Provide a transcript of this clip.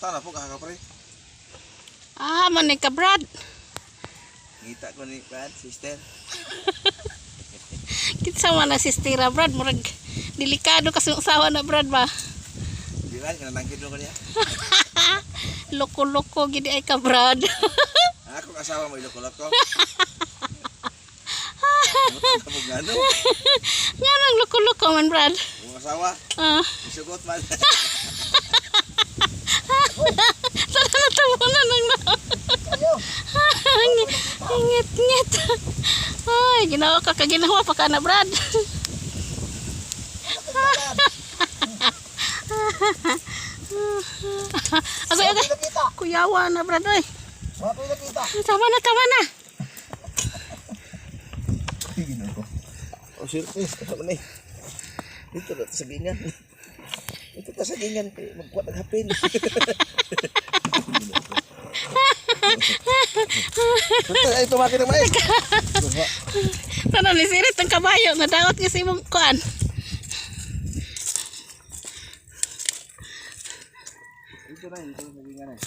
Tana po ka pre. Ah, man ka, Brad. Ngita ko ni Brad, sister. Kinsa man na si Stira, Brad, murag delikado kasi ang usawa na, Brad, ba. Di ba kanangkid mo ko niya? Loko-loko gidi ay ka, Brad. Ako asawa mo iloko-loko. Ano? Nga nang loko-loko man, Brad. Ang asawa, Ah, isugot man. sana natawa na nang na. Ngit-ngit. Ay, ginawa ka kaginawa pa ka na, Brad. Agoy, agoy. Kuyawa na, Brad, oy. Tama na, tama na. Oh, sir, eh, kasama na eh. Dito na sa gingan. Dito ta sa gingan, eh, magkuha ng hapin. Ito, ay, tumaki ng mais. Sana ni sirit ang kabayo nga dawat nga sa imong kuan. Dito na, dito na sa gingan eh.